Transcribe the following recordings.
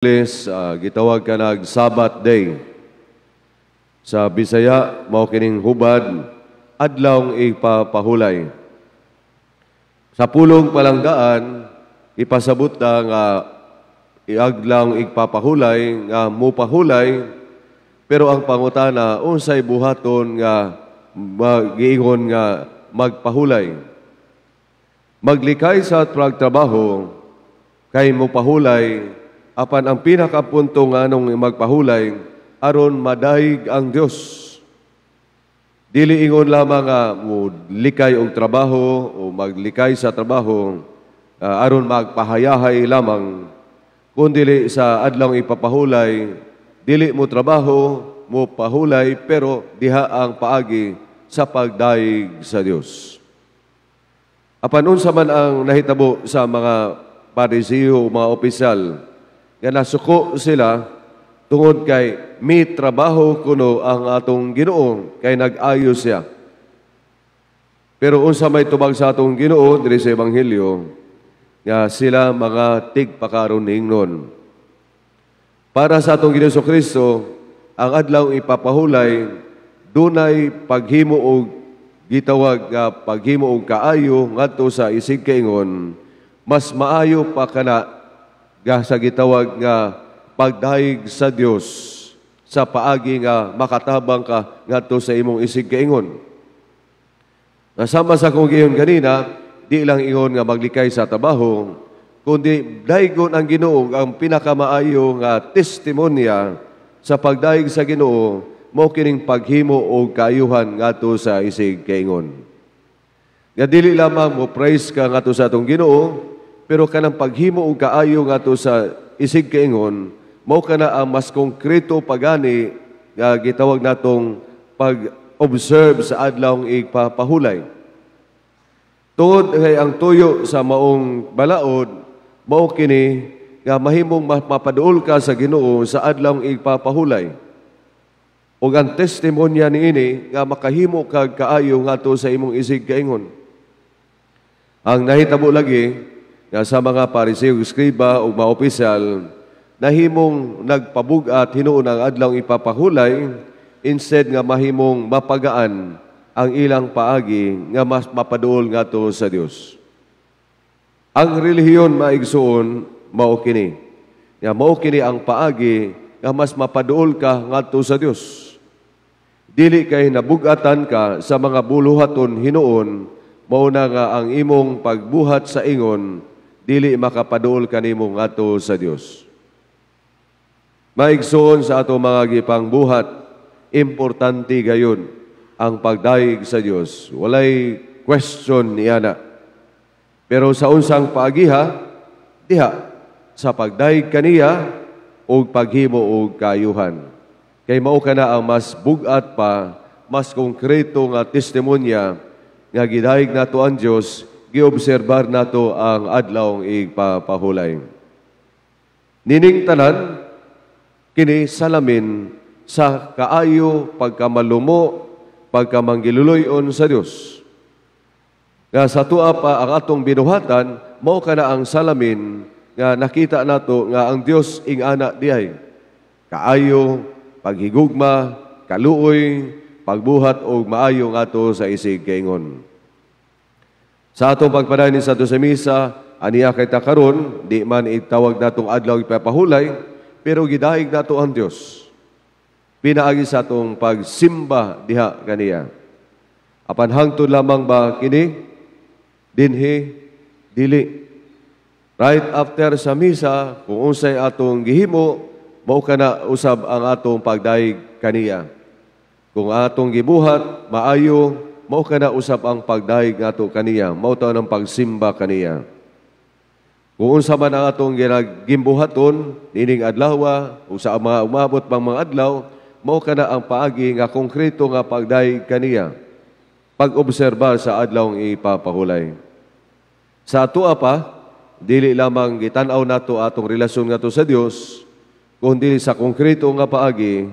Gitawag ka nag Sabbath day. Sa Bisaya, mao kining hubad, adlawng ipapahulay. Sa pulong palanggaan, ipasabot ta nga iadlawng igpapahulay, nga mupahulay, pero ang pangutana, unsay buhaton nga magiingon nga magpahulay? Maglikay sa pagtrabaho, kay mupahulay, apan ang pinakapunto nga anong magpahulay, aron madayeg ang Dios. Dili ingon lamang nga likay og trabaho o maglikay sa trabaho aron magpahayahay lamang, kundi sa adlawng ipapahulay, dili mo trabaho, mo pahulay, pero diha ang paagi sa pagdayeg sa Dios. Apan unsa man ang nahitabo sa mga Pariseo, mga opisyal, nga nasuko sila tungod kay mi trabaho kuno ang atong Ginoo kay nag-ayo siya. Pero unsa may tubag sa atong Ginoo diri sa Ebanghelyo, nga sila mga tigpakaroningnon. Para sa atong Ginoo Kristo, ang adlaw ipapahulay dunay paghimo og gitawag nga paghimo og kaayo ngadto sa isig kaingon, mas maayo pa kana nga sa gitawag nga pagdayeg sa Dios sa paagi nga makatabang ka ngadto sa imong isig kaingon. Nasama sa akong giingon ganina, di lang ingon nga maglikay sa trabaho, kundi daygon ang Ginoo. Ang pinakamaayo nga testimonya sa pagdayeg sa Ginoo mao kining paghimo og kaayuhan ngadto sa isig kaingon. Nga dili lamang mo praise ka ngadto sa atong Ginoo, pero kanang paghimo og kaayo ngadto sa isig kaingon, mao kana ang mas konkreto pagani nga gitawag natong pag-observe sa adlawng igpapahulay. Tungod kay ang tuyo sa maong balaod, mao kini nga mahimong mapaduol ka sa Ginoo sa adlawng igpapahulay. Ug ang testimonya niini nga makahimo kag kaayo ngadto sa imong isig kaingon. Ang nahitabo lagi nga sa mga Pariseo, eskriba ug mga opisyal, nahimong nagpabug-at hinuon ang adlawng ipapahulay instead nga mahimong mapagaan ang ilang paagi nga mas mapaduol ngadto sa Dios. Ang relihiyon, maigsuon, mao kini. Nga mao kini ang paagi nga mas mapaduol ka ngadto sa Dios. Dili kay nabugatan ka sa mga buluhaton hinuon, mao na nga ang imong pagbuhat sa ingon dili makapaduol kanimo ngadto sa Dios. Maigsuon, sa ato mga gipangbuhat, importante gayon ang pagdayeg sa Dios. Walay question niana. Pero sa unsang paagiha, diha sa pagdayeg kaniya ug paghimo og kaayuhan. Kay mao kana ang mas bug-at pa, mas konkreto nga testimonya nga gidayeg nato ang Dios, giobserbar nato ang adlawng igpapahulay. Nining tanan kini salamin sa kaayo, pagkamalumo, pagkamanggiluluyon sa Dios. Nga sa tua pa ang atong binuhatan, mao kana ang salamin nga nakita nato nga ang Dios ing-ana diay. Kaayo, paghigugma, kaluoy, pagbuhat og maayo ngadto sa isig kaingon. Sa atong pagpadayon sa ato sa misa, aniya kay ta karon, di man itawag natong adlaw ipapahulay, pero gidayeg nato ang Dios pinaagi sa atong pagsimba diha kaniya. Apan hangtod lamang ba kini? Dinhi, dili. Right after sa misa, kung unsay atong gihimo, mao kana usab ang atong pagdayeg kaniya. Kung atong gibuhat maayo, mao kana usab ang pagdayeg nato kaniya, mao ta ang pagsimba kaniya. Kung unsa man ang atong gimbuhaton nining adlaw o sa mga umabot pang mga adlaw, mao kana ang paagi nga konkreto nga pagdayeg kaniya. Pag-obserba sa adlawng ipapahulay. Sa atoa pa, dili lamang gitan-aw nato atong relasyon ngadto sa Dios, kundi sa konkreto nga paagi,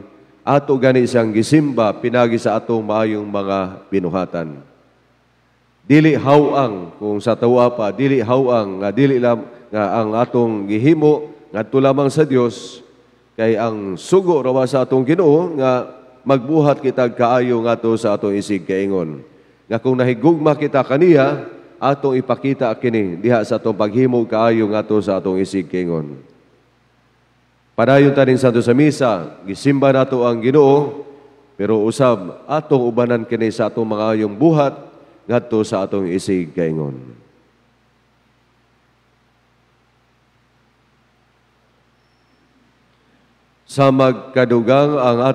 ato gani siyang gisimba pinagi sa atong maayong mga binuhatan. Dili hawang kung sa tawa pa, dili hawang nga dili lam nga ang atong gihimo nga Ngadto lamang sa Dios, kay ang sugo ra sa atong Ginoo nga magbuhat kita kaayo ngadto sa atong isig kaingon. Nga kung nahigugma kita kaniya, atong ipakita kini diha sa atong paghimo kaayo ngadto sa atong isig kaingon. Padayon ta ning Santo sa Misa, gisimba nato ang Ginoo, pero usab atong ubanan kini sa atong mga ayong buhat ngadto sa atong isig kaingon. Sa magkadugang ang